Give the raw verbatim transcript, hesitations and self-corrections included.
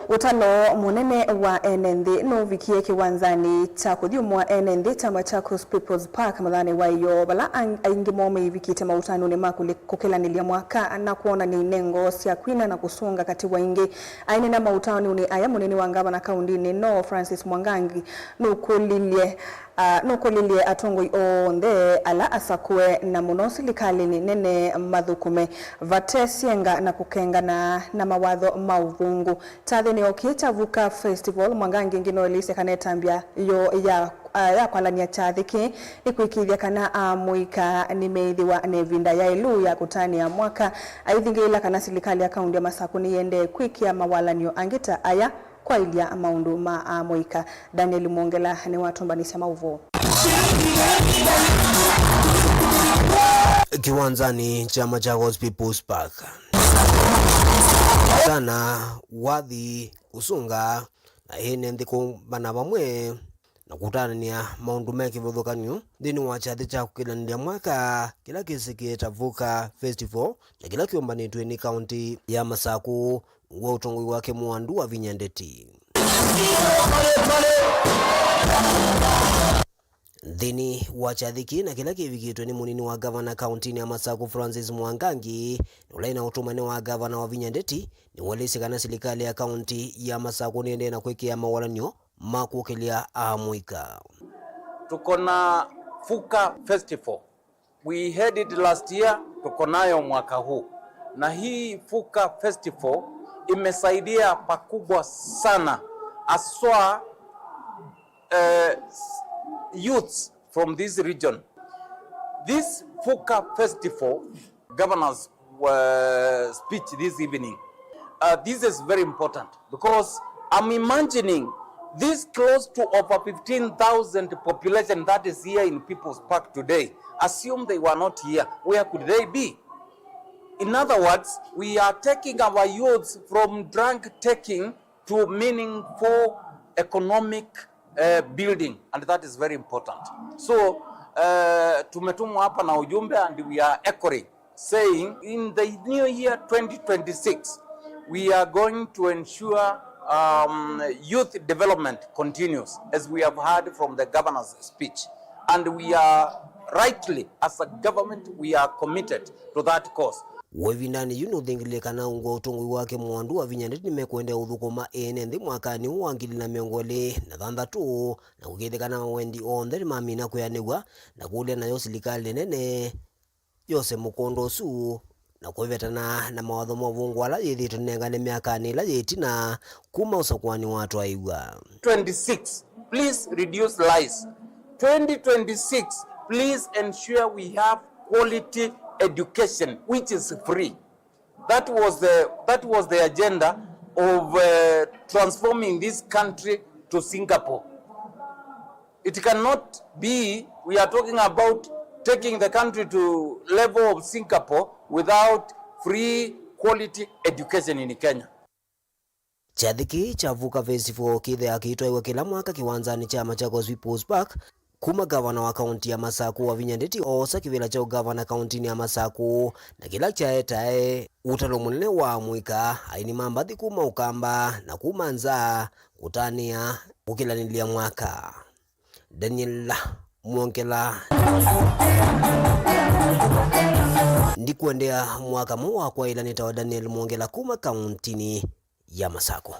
Ũtalo mũnene wa ene nthĩ nũvikie kĩwanzanĩ kya kũthyũmũa ene nthĩ kya Machakos People's Park mũthanĩ wa ĩyoo, vala ang-, aingĩ moo meivikĩte maũtanonĩ ma kũlĩ-, kũkĩlanĩlya mwaka na kwonany'a inengo sya kwina na kũsũnga katĩ wa ingĩ. Ainena maũtanonĩ aya, mũnini wa ngavana kaũndĩnĩ ĩno, Francis Mwangangi, nũkũlilye Ah, nũkũlilye atongoi onthe ala asakũe na mũno silikalĩnĩ nene mathũkũme vate syenga na kũkengana na mawatho ma ũvũngũ. Kyathĩnĩ o kĩĩ kya Vuka Festival, Mwangangi ĩngĩ noelĩsye kana ĩtambya yoo ya, ah, ya kwalany'a kyathĩ kĩĩ nĩ kũĩkĩĩthya kana amũika nĩmeĩthĩwa na ĩvinda ya ĩlũ ya kũtanĩa mwaka, aithingĩĩla kana silikalĩ ya kaũndĩ ya Masakũ nĩyĩendee kwĩkĩa mawalany'o angĩ ta aya kwaĩlya maũndũ ma amũika. Daniel Mwongela nĩwatũmbanĩsya maũvoo. Kĩwanzanĩ kya Machakos People's Park, sana wathi kũsũnga na ene nthĩ kũmbana vamwe na kũtanĩa maũndũ me kĩvathũkany'o nthĩnĩ wa kyathĩ kya kũkĩlanĩlya mwaka kĩla kĩsĩkĩe ta Vuka Festival na kĩla kĩũmbanĩtw'e nĩ kaũntĩ ya Masakũ wa ũtongoi wake Mwandu wa Vinya Ndeti. Nthĩnĩ wa kyathĩ kĩĩ na kĩla kĩvikĩtwe nĩ mũnini wa gavana kaũntĩnĩ ya Masakũ Francis Mwangangi, na ũla ĩna ũtũmane wa gavana wa Vinya Ndeti, nĩwelĩsye kana silikalĩ ya kaũntĩ ya Masakũ nĩendee na kwĩkĩa mawalany'o ma kũkĩlya amũika. Tuko na Vuka Festival. We had it last year, tuko nayo mwaka huu. Na hii Vuka Festival imesaidia pakubwa sana, haswa, eh, youths from this region. This Vuka Festival, governor's, uh, speech this evening, uh, this is very important because I'm imagining this close to over fifteen thousand population that is here in People's Park today. Assume they were not here. Where could they be? In other words, we are taking our youths from drug taking to meaningful economic, uh, building, and that is very important. So, uh, tumetumwa hapa na ujumbe, and we are echoing, saying in the new year twenty twenty-six, we are going to ensure, um, youth development continues, as we have heard from the governor's speech. And we are rightly, as a government, we are committed to that cause. Wĩvindanĩ yu nũthingĩlĩlye kana ungu wa ũtongoi wake Mwandu wa Vinya Ndeti nĩmekũendeea ũthũkũma ene nthĩ mwakanĩ ũũ wa ngili na mĩongo ĩlĩ na thanthatũ, na kũkĩthĩkana wendi onthe nĩmamina kwĩanĩw'a na kũlya nayo silikalĩ nene yose mũkondo ũsu na kũvetana na mawatho ma ũvũngũ ala yĩthĩĩtwe nengane myakanĩ ĩla yĩ ĩtina kuma ũsakũani watwaĩw'a. Twenty-six, please reduce lies. Twenty twenty-six, please ensure we have quality education which is free. That was the, that was the agenda of, uh, transforming this country to Singapore. It cannot be we are talking about taking the country to level of Singapore without free quality education in Kenya. Kyathĩ kĩĩ kya Vuka Festival kĩthĩaa kĩitwaĩwa kĩla mwaka kĩwanzanĩ kya Machakos People's Park, kuma gavana wa kaũntĩ ya Masakũ wa Vinya Ndeti oosa kĩvĩla kya ũgavana kaũntĩnĩ ya Masakũ, na kĩla kyaetae ũtalo mũnene wa amũika, aini ma mbathi kuma Ũkamba na kuma nza kũtanĩa kũkĩlanĩlya mwaka. Daniel Mwongela. Ndikũendea mwaka mweũ wa kwaĩla. Nĩtawa Daniel Mwongela kuma kaũntĩnĩ ya Masakũ.